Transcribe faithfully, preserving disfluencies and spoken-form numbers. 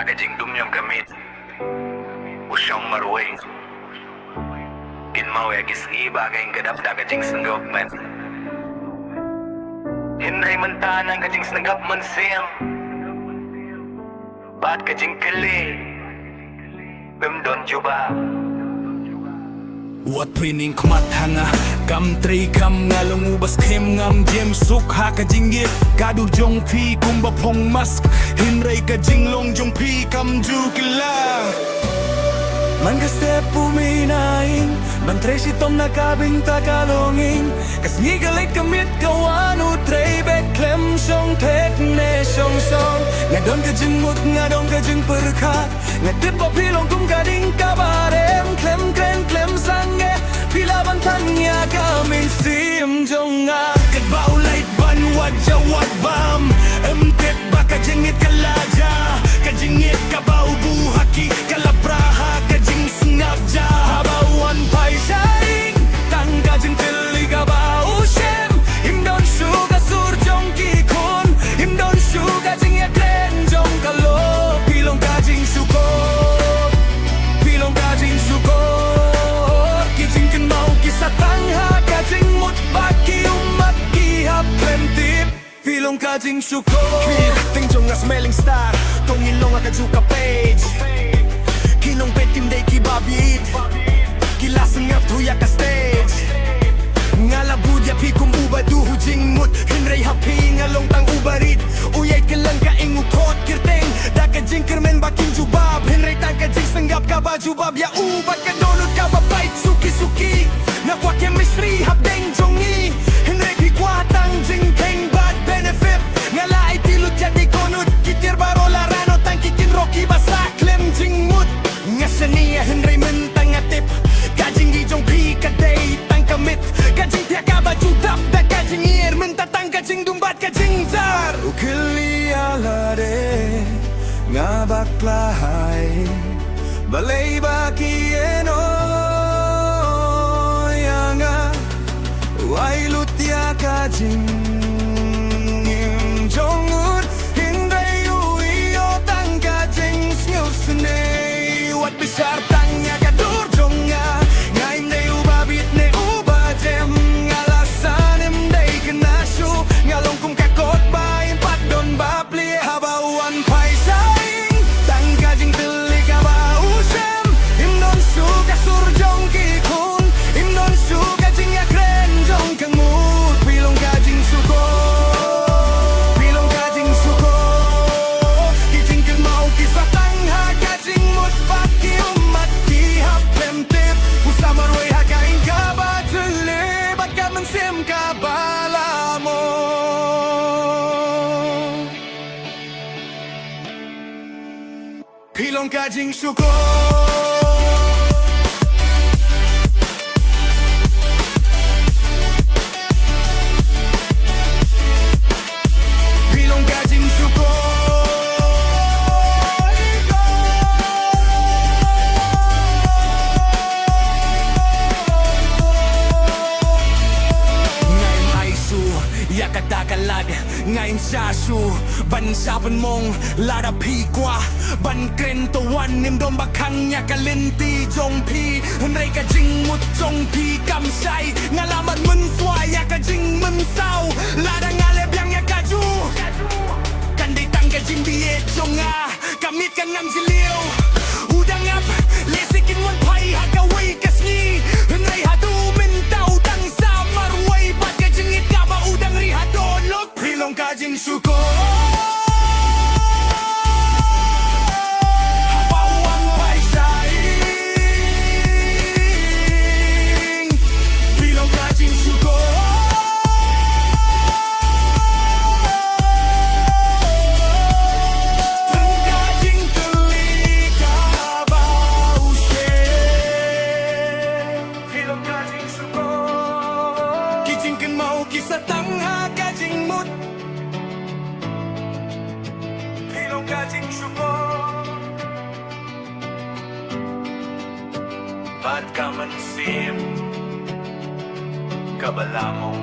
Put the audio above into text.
Ka jingdum jong ka miet u shong marwei. Kynmaw ïa ki sngi ba ka ïing ka dap da ka jingsngewbha. Hynrei mynta nang ka jingsngewbha mynsiem bad ka jingkylli ym don jubab. Wat pynïeng khmat ha nga, kam trei kam nga long uba skhem, ngam jem suk ha ka jingïeit. Ka dur jong phi kumba phong mask, hynrei ka jinglong jong phi kam ju kylla. Man ka step u mih na ïing ban trei shitom na ka bynta ka longïing. Ka sngi ka leit ka miet ka wan, u trei beit khlem shong thait ne shong shong. Nga don ka jingmut, nga don ka jingpyrkhat. Nga tip ba phi long kum ka ding kaba rem, khlem kren khlem sangeh. Phi lah ban than ïa ka mynsiem jong nga. Katba u leit ban wad ja wad bam, ym tip ba ka jingïeit ka la jia. Ka jingïeit kaba u buh ha ki ka la pra ha ka jingsngap jia. Haba u wan phai sha ïing, tang ka jingkylli kaba u shem. Ym don shuh ka sur jong ki khun, ym don shuh ka jingïakren jong ka lok. Phi long ka jingshukor, phi long ka jingshukor. Ki jingkynmaw ki sa tang ha ka jingmut ba ki ummat ki hap khlem tip. Phi long ka jingshukor. Ki rting jong nga smelling star, to ngin long ha kajuh ka page. Ki nongbet kim dei kiba bieit, ki la sngap thuh ïa ka stage. Nga la bud ïa phi kum uba duh jingmut, hynrei ha phi nga long tang uba rit. U ïai kylleng ka ïing u khot kyrteng da ka jingkyrmen ba kim jubab, hynrei tang ka jingsngap kaba jubab ïa u. Bad ka dohnud kaba pait suki suki. Nga kwah chemistry hapdeng jong ngi, hynrei phi kwah tang jingkheiñ bad benefit. Nga la aiti lut ïa ki kohnguh, ki tiar baroh la rah noh, tang ki kynroh kiba sah khlem jingmut. Nga shaniah hynrei mynta nga tip, ka jingïeit jong phi ka dei tang ka miet. Ka jingthiah kaba ju dap da ka jingïeit, mynta tang ka jingdum bad ka jingjar. U kylli ïa lade, nga bakla hi. Balei ba ki ïehnoh ïa nga? U ai lut ïa ka jingim jong u, hynrei u ïoh tang ka jingsngewsynei. Wat bishar tang ïa ka dur jong nga. Nga ym dei uba bieit ne uba jem. Nga la san ym dei khynnah shuh. Nga long kum ka kot ba im pat don ba plie. Haba u wan phai sha ïing, tang ka jingkylli kaba u shem. Ym don shuh ka sur jong ki khun, ym don shuh ka jingïakren jong ka ngut. Phi long ka jingshukor, phi long ka jingshukor. Ki jingkynmaw ki sa tang ha ka jingmut bad ki ummat ki hap khlem tip. U sa marwei ha ka ïing kaba jylliew bad ka mynsiem kaba la mut. Phi long ka jingshukor. Phi long ka jingshukor. Nga ym ai shuh ïa kata ka lad, nga ym shah shuh ban shah pynmong. Lada phi kwah ban kren to wan, ym don ba khang ïa ka lynti jong phi. Hynrei ka jingmut jong phi kam shai. Nga la mad mynshuwa ïa ka jingmynsaw. Lada nga leh biang ïa kajuh, kan dei tang ka jingbieit jong nga. Ka miet kan ngam jylliew. U dang ap lehse kin wan phai ha kawei ka sngi. Hynrei haduh mynta u dang sa marwei bad ka jingïeit kaba u dang ri ha dohnud. Phi long ka jingshukor. Haba u wan phai sha ïing, phi long ka jingshukor. Tang ka jingkylli kaba u shem. Phi long ka jingshukor. Ki jingkynmaw ki sa tang ha ka jingmut. Phi long ka jingshukor. Bad ka mynsiem kaba la mut.